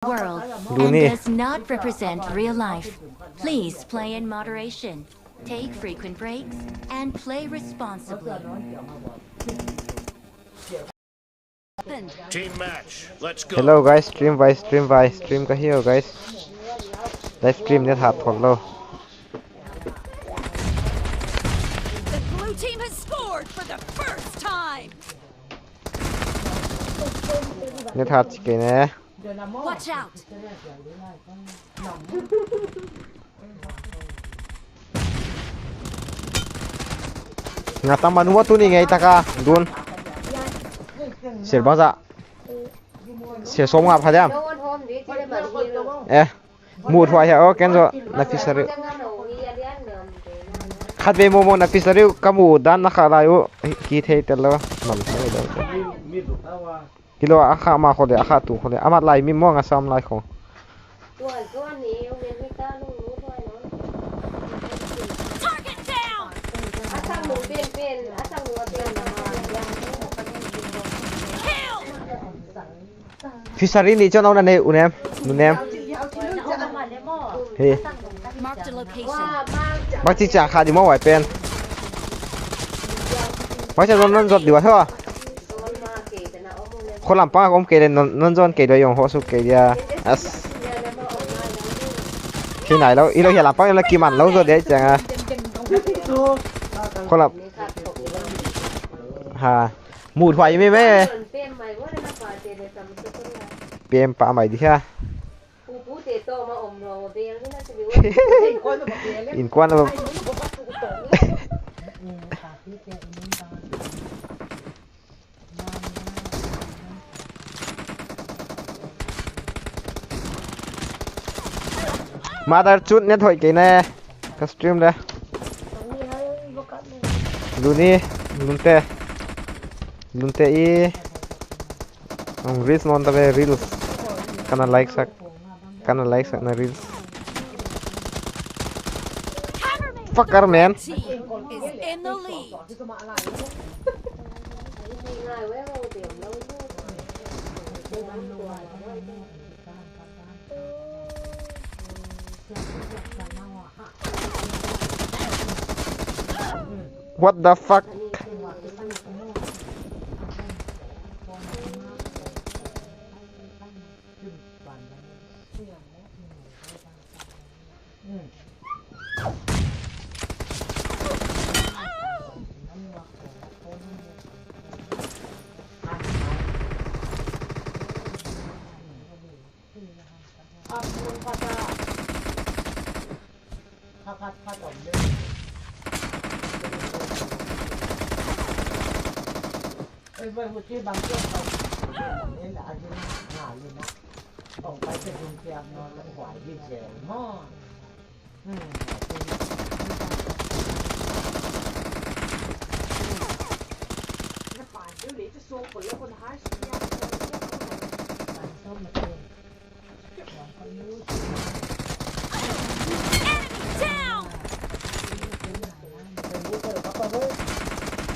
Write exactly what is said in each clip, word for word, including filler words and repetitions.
World and Luni. Does not represent real life. Please play in moderation. Take frequent breaks and play responsibly. Team match. Let's go. Hello guys, stream vai, stream vai, stream ka hi o guys. Live stream net hat thot lou. The blue team has scored for the first time. Net hat chih kei ne. Watch out. Nga tang manu tuni ngei taka dun. Sir baza. Sir som nga phadiam. Eh. Muh thuai hia o ken zo na fishery. Khat ve momo na fishery ka muh dan na kha lai u ki thei tel lou. Nam thei lou. Kilo a kha ma kho le a kha tu kho le. Amat lai mi mo nga sam lai kho. Target down. Kill. Fishery ni chon au na ne u nem, nu nem. He. Marked a location. Bak chi cha kha di mo wai pen. Bak cha non non zot di wa ho. Kholam pa om kei le non, non zon kei do yong ho su kei dia. As. Khi nai lou, i lou hia lam pa i lou ki man lou zo dia chang a. Kholam. Ha. Muh thuai mi me. Pem pa mai di ha. Inkuan a. Mother chut net hoih kei ne. Ka stream le. Luni, Lunte. Lunte i. Ang reels non ta ve reels. Kana like sak. Kana like sak na reels. Fucker man. Team is in the lead. What the fuck? Enemy down!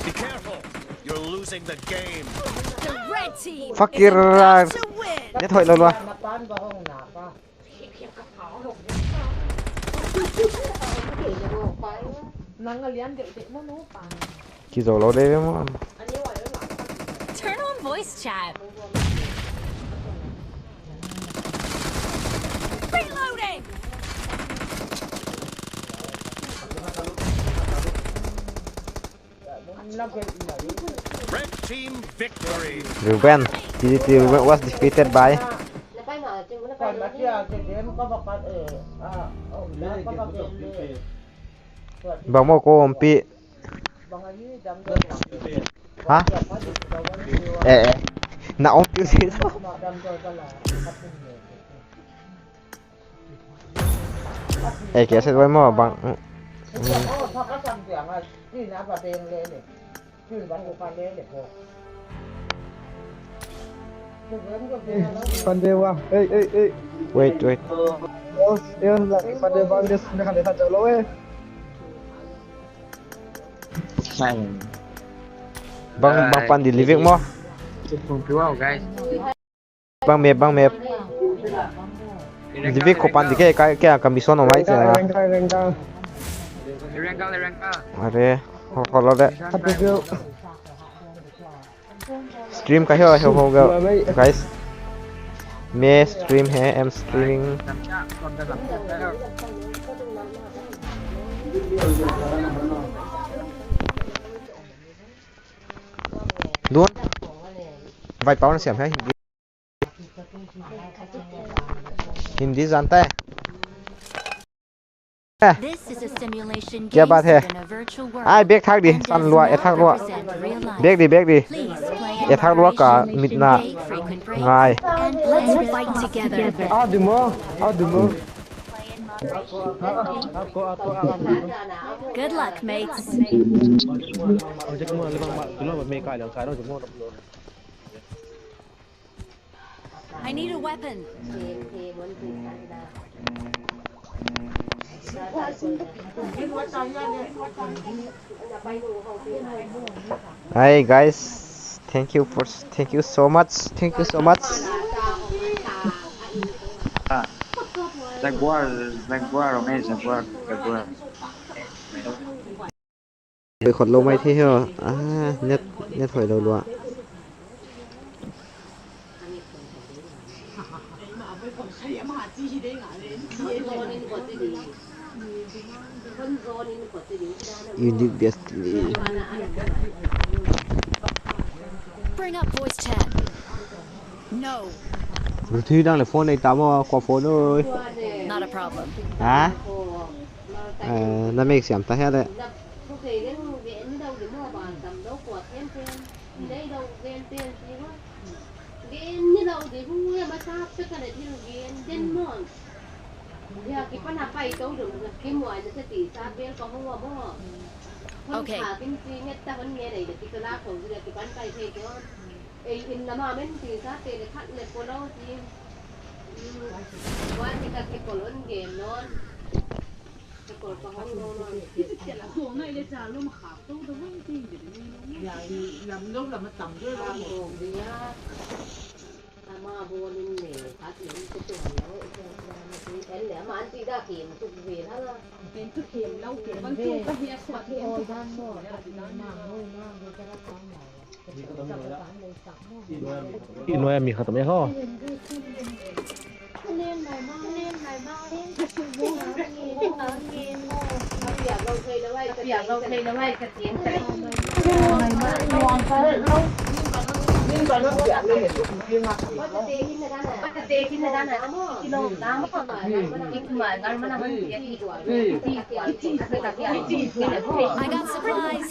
Be careful! You're losing the game. The red team is about to win! Net hoih lou lua. Ki zo lou de ve mo. Turn on voice chat. Reloading. Red team victory. Ruben, T D T Ruben was defeated by. Bang mo ko ompi. Ha? Eh, eh. Na ompi si. Eh, kei set wai mo bang. Mm. Pande wa. Hey, hey, hey. Wait, wait. Oh, eh, la, pande bang des, na kande ta jalo eh. Bang, bang pan di living mo. Guys. Bang map, bang map. Divi ko pan di ke, ka, ka, ka mission om mai che na. Rengka, rengka. Rengka, rengka. Are, ho, ho lo de. Hatu keu. Stream ka hio, hio, ho, go. Guys. मैं stream है, I'm streaming. Don't. Vai power siam hai. Hindi janta hai? Eh, क्या बात है? Ai, bag thak di, san lua, e thak lua. Bag di, bag di. E thak lua ka mit na ngai. Adumo, adumo. Good luck, mates. I need a weapon. Hi guys, thank you for, thank you so much, thank you so much. Ah, Jaguar, Jaguar, okay, Jaguar, Jaguar. Khot lou mai thei hio. Ah, net, net hoih lou lua. Unique bestly. Bring up voice chat. No. Ruthui dang le phone nei ta maw, ko phone oi. Not a problem. Ha? Eh, na mek siam ta hia le. Thei leng gen ni lou di maw, ban tam lou kua them them. Nei lou gen pen ti maw. Gen ni lou di hu ya ma sa pe ka le thil gen den maw. Ya ki pan a pai tou dum na ki muai na sa ti sa bel ka hong wa maw. Hon Okay. Kha kim ti nget ta hon nge nei de ki ka la khong di ya ki pan pai thei tou. Ei in lama men ti sa te le khat le ko lou ti. Ua ti ka ke ko lon gen non. I nuai a mi khat om e ho. I got supplies.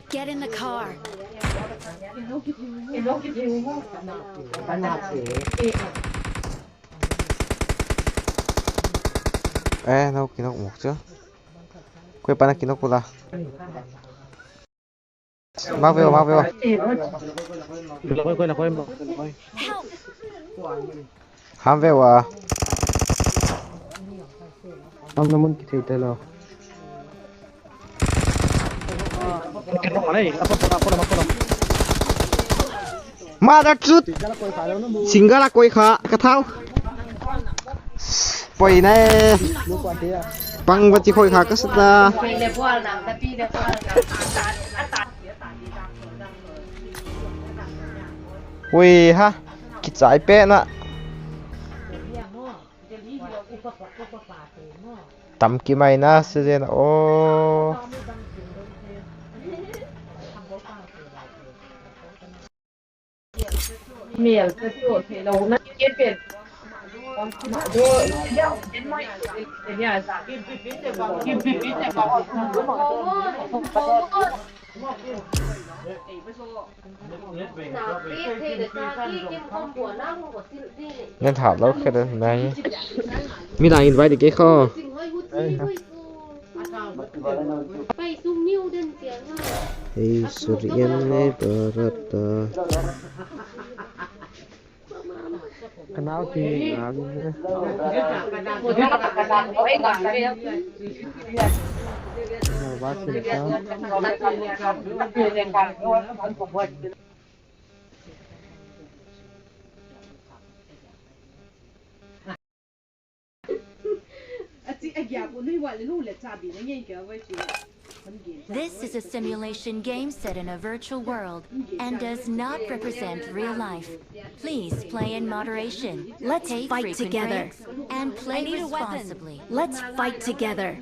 Get in the car. Eh, no, kinok mok chu. Koi pana kinok pula. Mak ve, mak ve. Ham ve ua. Ham na mun ki thei te lo. Mother truth. Single a koi kha, ka thau. Poi ne. Pang va chi koi kha ka sa ta. Ui ha, kichai pen a. Tam ki mai na se zen o. Mel ka tu thei lou na ke pen. Nen thap lou khe de nai. Mi na invite ke kho. Ei, sorry, em ne barata. Now thì, à, This is a simulation game set in a virtual world and does not represent real life. Please play in moderation. Let's fight together and play responsibly. Let's fight together.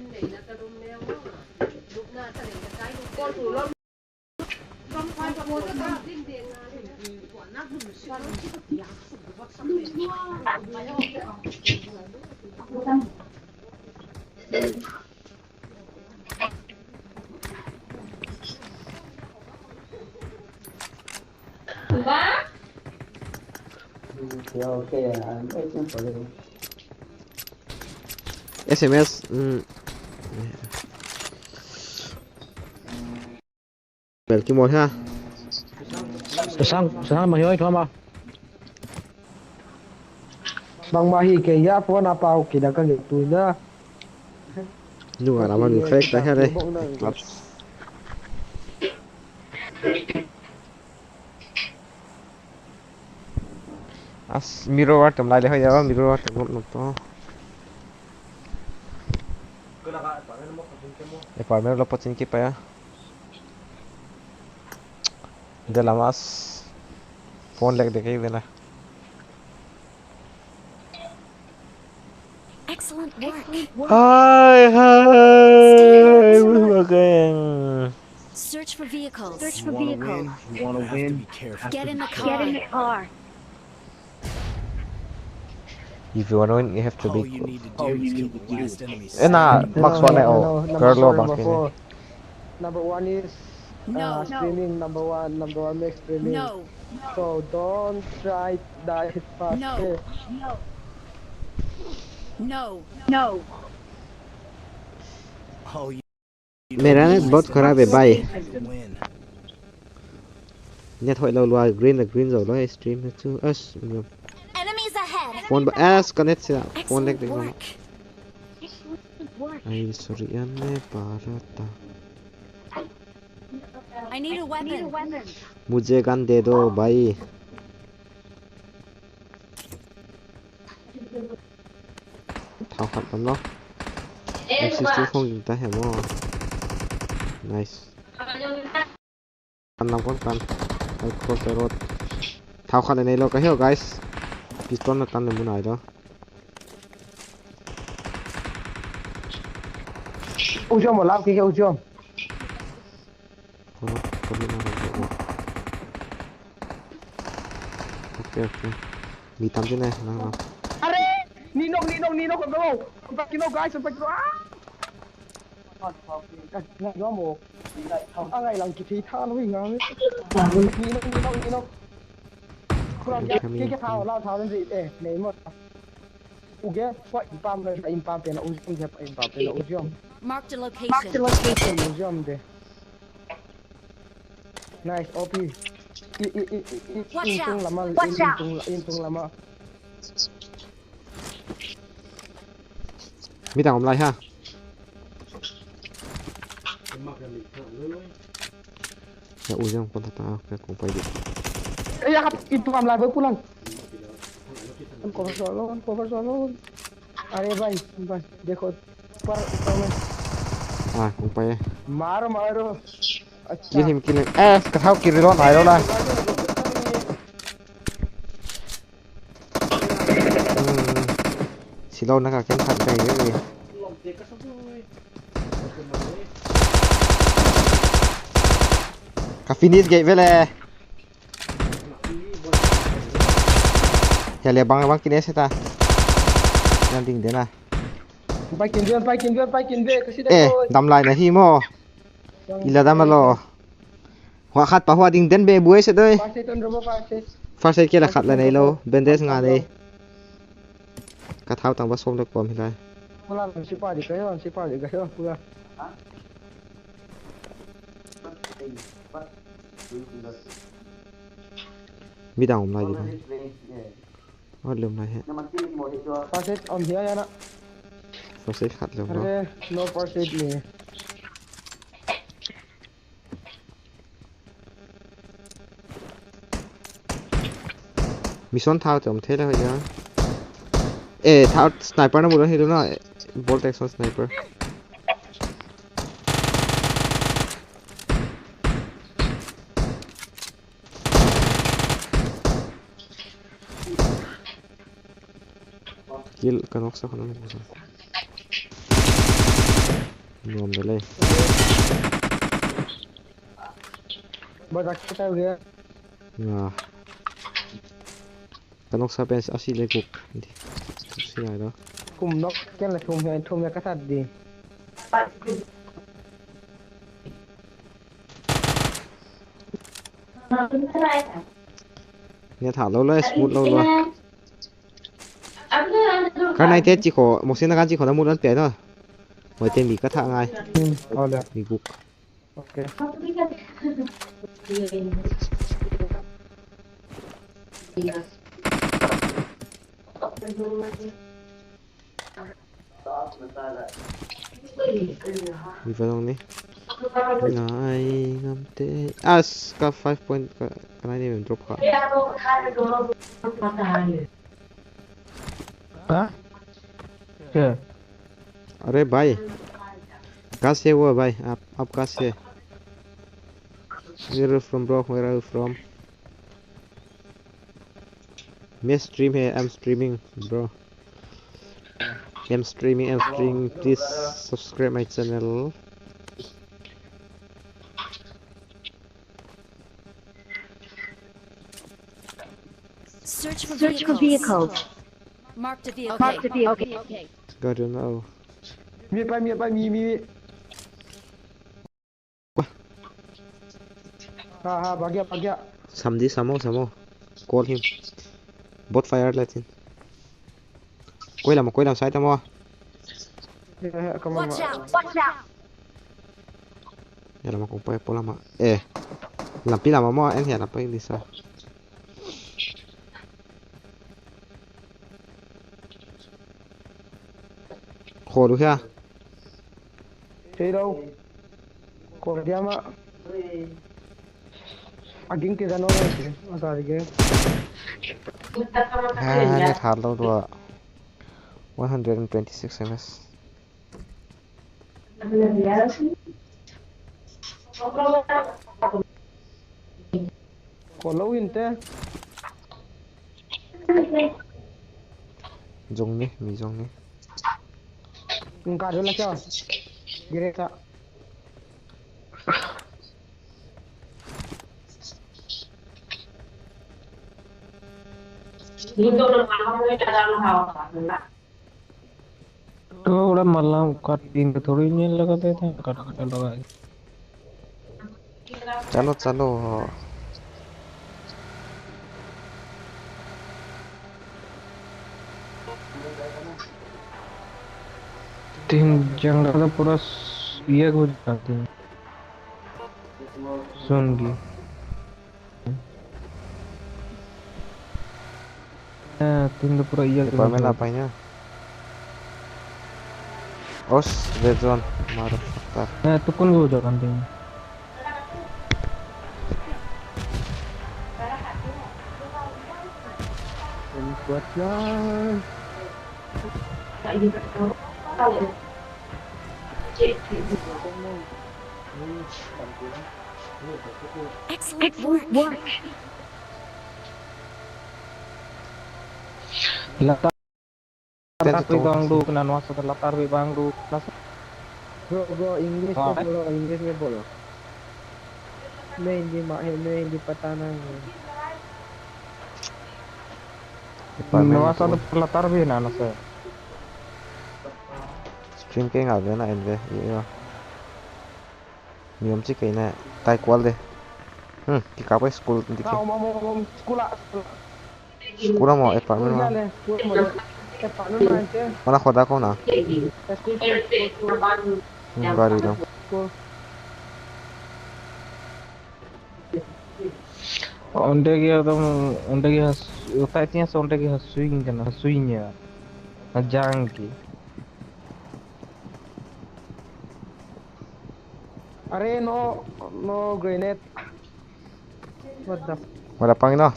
S M S. Bel ki mol ha. Sang sang ma hioi thoma. Bang ma hi ke ya phone a pau ki da ka ge tu na. Nu ara ma nu fake ta ha le. As mirror war tam lai le hoya mirror war tam no to. E par mirror lo pachin ki pa ya. Delamas phone lek de kei vela. Excellent work. Hi, hi, we were going. Search for vehicles. Search for vehicles. Wanna win? Get in the car. Get in the car. If you wanna win, you have to All be you good. Need to do is kill the last enemy. Eh, na, Max one eh, oh, girl lo Max one. Number one is uh, streaming. Number one, number one makes streaming. No. So don't try die fast. No. Eh? No. No. No. All you मेरा नेट बहुत खराब है भाई. Win. Net hoih lou lua, green la green zou lou stream chu. As Enemies ahead. Phone ba as ka net sia. Phone lek Excellent ding lou. Work. Ai sorry an ne parata. I need a weapon. मुझे गन दे दो भाई. Thau khat tam lou. M sixty four ging ta he mo. Nice. Kan lam kon kan. I cross the road. Thau khat nei lou ka hiu guys. Pistol na tan le mun ai lou. Ujom, lam ke ujom. Okay, okay. Mi tam chin eh, nang nang. Are, ninok, ninok, ninok, bro. Sampai kilo guys, sampai kilo. Ah. Ngai lo mo. Ang ngai lang kithei tha lo ngai. Ninok, ninok, ninok. Kula kya kya tha lo tha lo eh, nei mo. Uge, pa impam na, impam pe na, ujom je, pa impam pe na, ujom. Marked a location. Ujom de. Nice, O P. I, i, i, i, i, Watch out. Intung lama, in, intung, intung lama. Midang om lai ha. Ya ujang pun tak tahu, ya kong pai di. Eh, ya kat, intung am lai, boy pulang. Cover solo, cover solo. Are bhai, bhai, dekho. Par, par mein. Ah, kong pai. Maro, maro. Acha. Kill him, kill him. Eh, ka thau kill lo, nai lo la. Hmm. Silo na ka ken khat kai ni. Ka finish gei vele. He le bang bang kine seta. Yang ding dena. Pai kin ve, pai kin ve, pai kin ve, kasi de. Eh, dam lai na hi mo. Ila dam lo. Hua khat pa hua ding den be buai se doi. First aid on robo first aid. First aid ke la khat la nei lo. Bandage nga nei. Ka thau tang ba som le kom hi lai. Kula si pa di kayo, si pa di kayo, kula. Midang om lai di. Hot lum lai hi. First aid om hia ya na. First aid khat lum lo. Are, no first aid ni. Mission thau te om thei le ya. Eh, thau sniper na mu lo hi lo na. Bolt action sniper. Kill ka nok sa khan. Nuam de le. Ba dak ta ge. Nga. Ka nok sa pen a si le guk. Di. Si ai lo. Kum nok ken la thum hian thum ya ka that di. Nia thalo lo, smooth lo lo. Ka nai te chi kho, mo se na kan chi kho na mu lan pe no. Mo te mi ka tha ngai. Hmm, ole. Mi guk. Okay. Viva dong ni. Ngai ngam te. As ka five point ka, ka nai ni mem drop kha. Ha? Ke? अरे भाई, कहाँ से हो भाई? आप, आप कहाँ से? Where are you from, bro? Where are you from? मैं stream है, I'm streaming, bro. I'm streaming, I'm streaming. Please subscribe my channel. Search for vehicles. Marked a vehicle. Marked a vehicle. Okay. Got to know. Mi pai, mi pai, mi, mi, mi. Ha, ha, bhag gaya, bhag gaya. Sam di, sam o, sam o. Call him. Bot fire latin. Koi lam, koi lam, side lam o. Ya, ya, come on. Watch out! Watch out! Ya lam kong pai, po lam. Eh. Lampi lam mo, en ya lam pai lisa. Kho lu hia. Thei lo. Kho dia ma. A ging ke zano ke. A sa ke. Ah, ne thar lo dua. One hundred and twenty-six M S. Kho lou in te. Zong ni, mi zong ni. Engka dona cha. Gire cha. Ni to na ma mo ta da ma ha. तो उड़ा मल्ला कट दिन तो थोड़ी नहीं लगा देता, cut cut लगा है। चलो, चलो। तीन जंगल तो पूरा स-, ये कुछ करते हैं। सुन की। Eh, tin tu pura iya tu. Pamela apanya? Os, red zone, motherfucker. Eh, tukun gua jalan tin. Ini kuat lah. Excellent work. Latar pi bang lu kena nuasa, latar pi bang lu kena. Bro, bro, English में बोलो, English में बोलो। मैं हिंदी मा-, मैं हिंदी पता नहीं है। Nuasa tu latar pi na nuasa. Stream ke ngal na en ve, iyo. Mi om chi kei na, tai kual de. Hmm, ki ka pa school di ke. Om, om, om, om, school a, school a. School a mo, apartment ma. School a mo, apartment ma, ente. Mana khoda ko na. School, school, school. Hmm, gari lang. School. Onde ki adam, onde ki has, utai tiang sa onde ki hasui kin kana, hasui nya. Hajang ki. Are no, no grenade. What the? Wala pang no.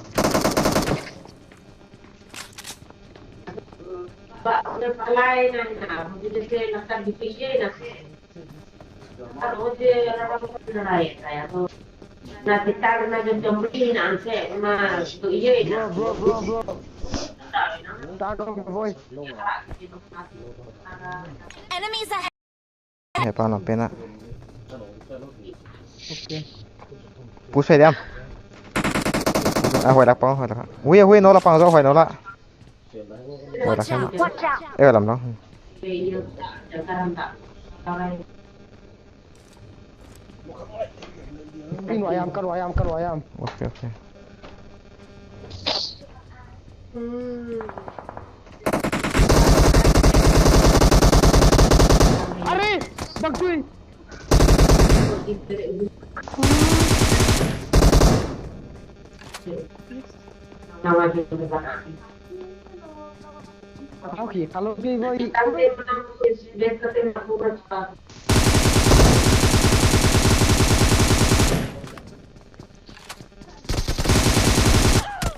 Bro, bro, bro, bro. Start on the voice. Enemies ahead. He pa no pena. Okay. Push diam. Ah, huai lak pang, huai lak. Hui, hui, no lak pang zo, huai no lak. Watch out! Watch out! Eh, lam no. Kin wayam, kan wayam, kan wayam. Okay, okay. Are, bak jui. Okay, kalau dia boy.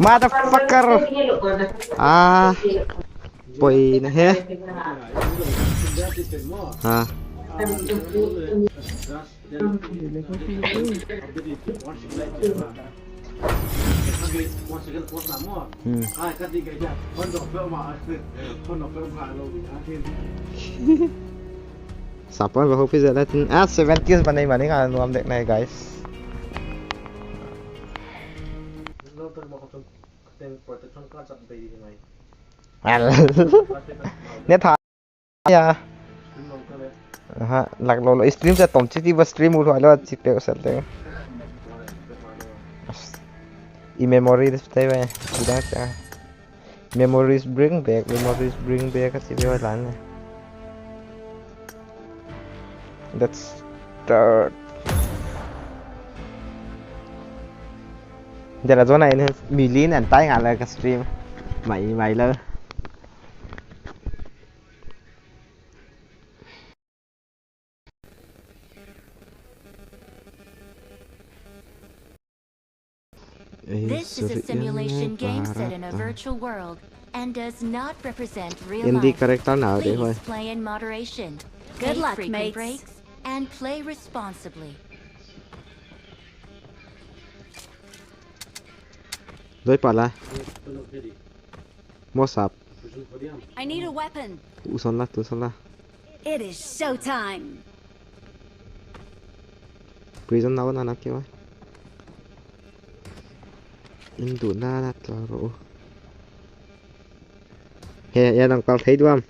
Motherfucker. Ah. Poi na he. Ah. Hmm. Support ba hopi zela tin. Ah, seven kills ba nei mani ka nuam dek nai, guys. Well. Ne tha. Ya. Aha, lak lou lou. Stream sa tom chiti ba stream ul huai lou chipek sel te. I memory dis te ba. Bidang sa. Memories bring back, memories bring back, ka chipek huai lan ne. Let's start. Dela zona in million and tai nga la ka stream. Mai, mai la. This is a simulation game set in a virtual world and does not represent real life. Character na de hoi. Please play in moderation. Good luck, mates. Take frequent breaks and play responsibly. Doi pala. Mosap. I need a weapon. Usan la, usan la. It is showtime. Prison na wana na kewa. Indu na na tla ro. He, ya nang kal thei duam.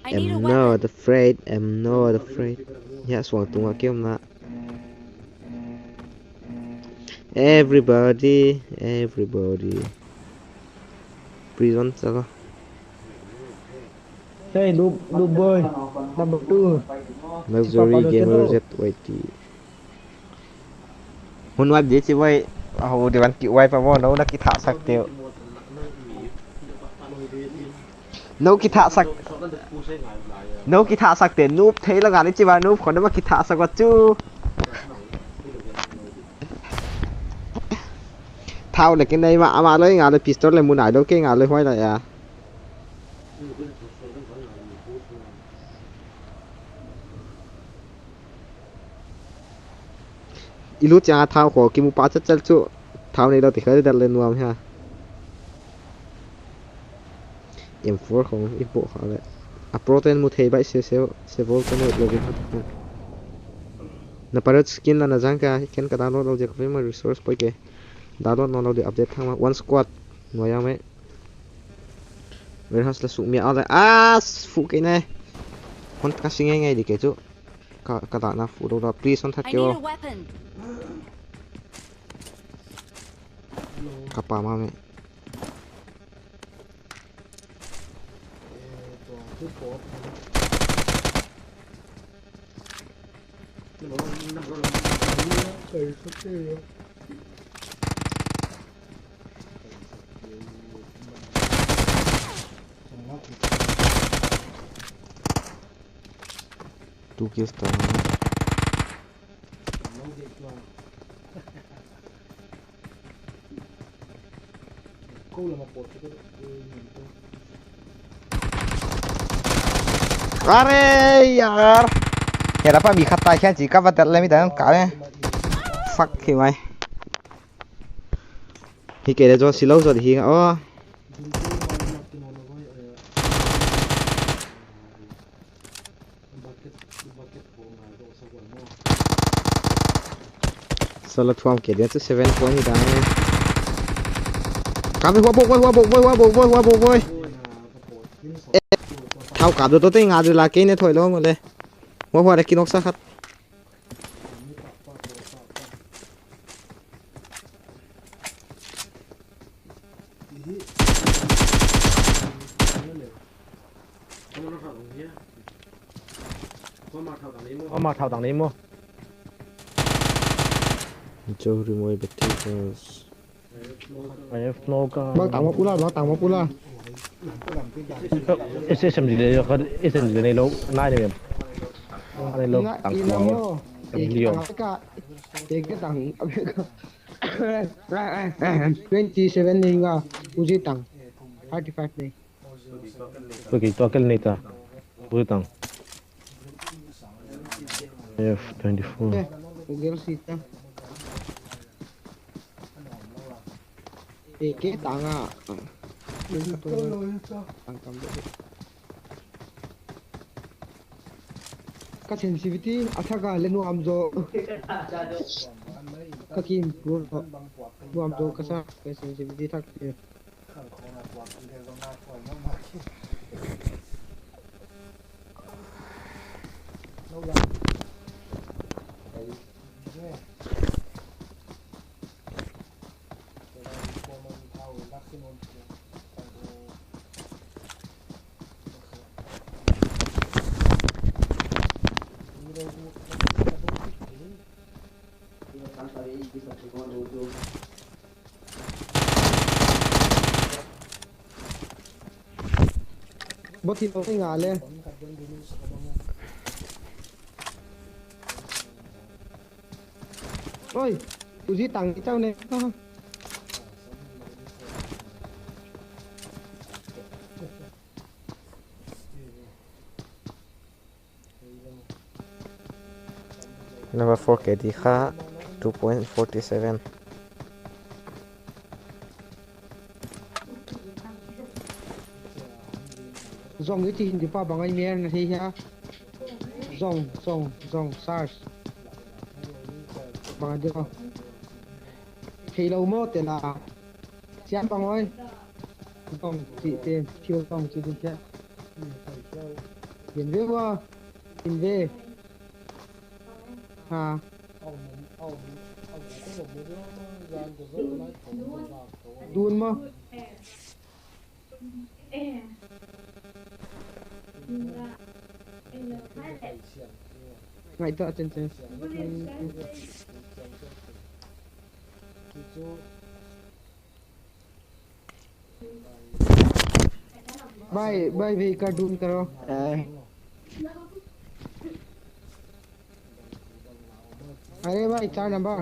I need a weapon. I'm not afraid, I'm not afraid. Ya, suang tunga kiom na. Everybody, everybody. Prison saka. Hey, noob, noob boy. Number two. Luxury Gamer Z Y T. Hun wipe di chi boy. Aho, di wan ki wipe amo, nou na ki thak sak teu. Nou ki thak sak. Nou ki thak sak te, noob thei la ngani chi ba, noob khon ma ki thak sak wa chu. Thau le ke nei ma, ama loi nga le pistol le mu nai lou ke nga le huai la ya. I lut chiang a thau kho kimu pa chet chel chu. Thau nei lou ti kha dal le nuam hia. M four khong i poh kha le. A protein mu thei bai se se se vol ka mu le vin ha ta. Na parrot skin la na jang ka ken ka download lou je ka pe ma resource poi ke. Download nou lou di update thang ma. One squad. Nuai yang mai. Warehouse la suk mi a le. Ah, fu ke ne. Hon ka sing ngai di ke chu. Ka, ka da na fu do da. Please hon thak ke o. I need a weapon. Ka pa ma me. Two kills ta. अरे यार, मेरा पा भी खाता क्या जी का बदल ले, मी दम का है। Fuck him, ai. Hi kei le zo silo zo di hi. Oh. Sala thuam kei dia chu seven point ni dang. Kami hua bo, hua bo, hua bo, hua bo. Eh, thau kap do to te nga du la kei ne thoi lo mo le. Hua hua le kinok sa khat. Ama thau tang ni mo. Cho ri mo i beti kas. Ai, smoke. Bang tang ma pula, bang tang ma pula. S M G le, S M G le lo, nai le. Nai lo, tang ina mo. Tang lio. Tang ka, tang ka tang. Twenty seven ni nga, Uzi tang. Thirty five ni. Okay, tua kel nei ta. Butang. F twenty four. Eh, Google si ta. Eh, ke tanga. Tang kam de. Ka sensitivity a thak a le nuam zaw. Ka ki improve zaw. Nuam zaw ka sa, ka sensitivity thak. Bot hi lo nga le. Oi, Uzi tang i chau ne. Number four K D kha, two point forty seven. Zong i ti Hindi pa bang ai mer na hi hia. Zong, zong, zong, sars. Bang ai di ko. Thei lo mo te la. Siam pang oi. Kong chi te, thil kong chi te. Yin ve wa, yin ve. Ha. Dun mo. Ngai to, chen chen. भाई, भाई, भाई, cartoon करो। अरे भाई, चार नंबर।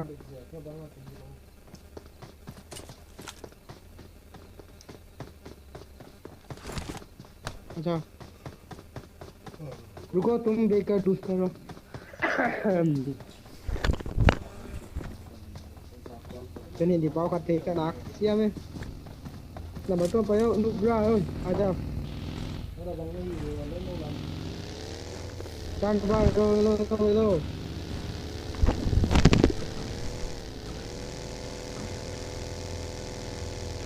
अच्छा, रुको, तुम बेकार दूसरा लो। Kani di pau khat te ka nak siam e. Number two pa yo, nuk bra yo, aja. Dan ba lo lo lo lo.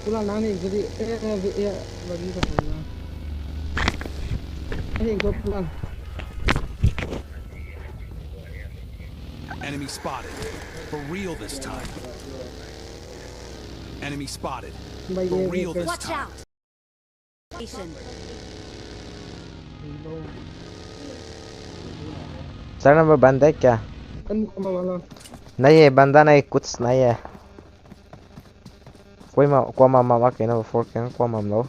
Pula nani jadi eh eh eh bagi ka pula. Eh ko pula. Enemy spotted. For real this time. Enemy spotted. For real this time. Watch out! चार नंबर बंदा है क्या? Kan kau mama lo. Nahi e, banda nahi, kuch nahi e. Kuamah, kuamah mama kei na four kei kuamah lo.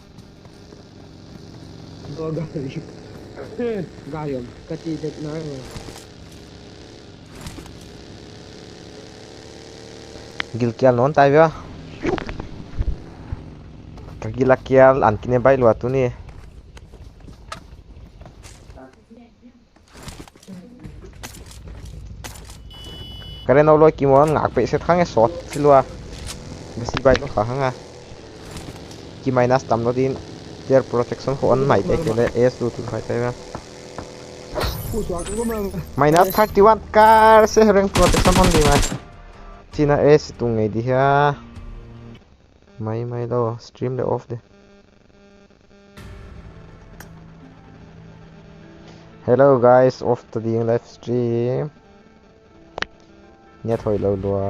Dua gari. Gari om, kati dek na. Gilkial non tai via. Ka gil a kial an kine bai lua tuni. Karen o loi kimon ngak pe set khang e sot silua. Besi bai lo kha hang a. Ki minus tam lo din. Their protection ho on mai te ke le S tu tu khai te ba. Minus thirty one kar se rank protection on di mai. China S tu ngei di ha. Mai mai lo stream le off de. Hello guys, off to the live stream. Net hoih lou lua.